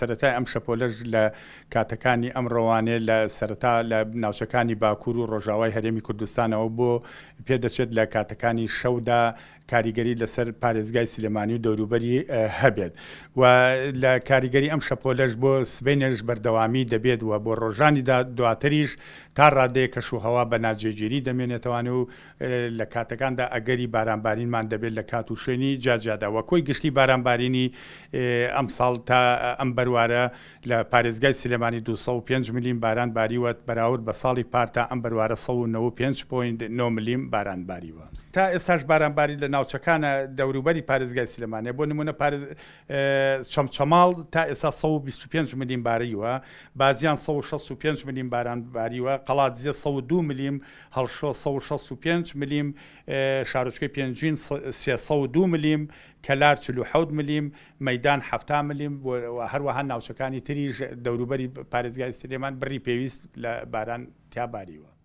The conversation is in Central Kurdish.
سەرەتای ئەم شەپۆلەش لە کاتەکانی ئەمڕۆوانێ لە سەرەتا لە ناوچەکانی باکوور و ڕۆژاوای هەرێمی کوردستانەوە بۆ پێدەچێت لە کاتەکانی شەودا کاریگەری لەسەر پارێزگای سلێمانی و دەوروبەری هەبێت و لە کاریگەری ئەم شەپۆلەش بۆ سبەینێش بەردەوامی دەبێت و بۆ ڕۆژانی دواتریش تا ڕادەیەک کەشوهەوا بە ناجێگیری دەمێنێتەوان و لە کاتەکاندا ئەگەری بارانبارینمان دەبێت لە کات و شوێنی جیاجیادا و کۆی گشتی بارانبارینی ئەمساڵ تا ئەم بەروارە لە پارێزگای سلێمانی 205 ملیم باران باریوە بەراورد بە ساڵی پار تا ئەم بەروارە 195.9 ملیم باران باریوە. تا ئێستاش بارانبارین لە ناوچەکانە دەوروبەری پارێزگای سلێمانیە بۆ نمونە چەمچەماڵ تا ئێستا 125 ملیم باریوە، بازیان 165 ملیم باران باریوە، قەڵادزێ 102 ملیم، هەڵشۆ 165 ملیم، شارۆچکەی پێنجوین 302 ملیم، کەلار 47 ملیم، مەیدان 70 ملیم و هەروەها ناوچەکانی تریش دەوروبەری پارێزگای سلێمان بڕی پێویست لە باران تیا باریوە.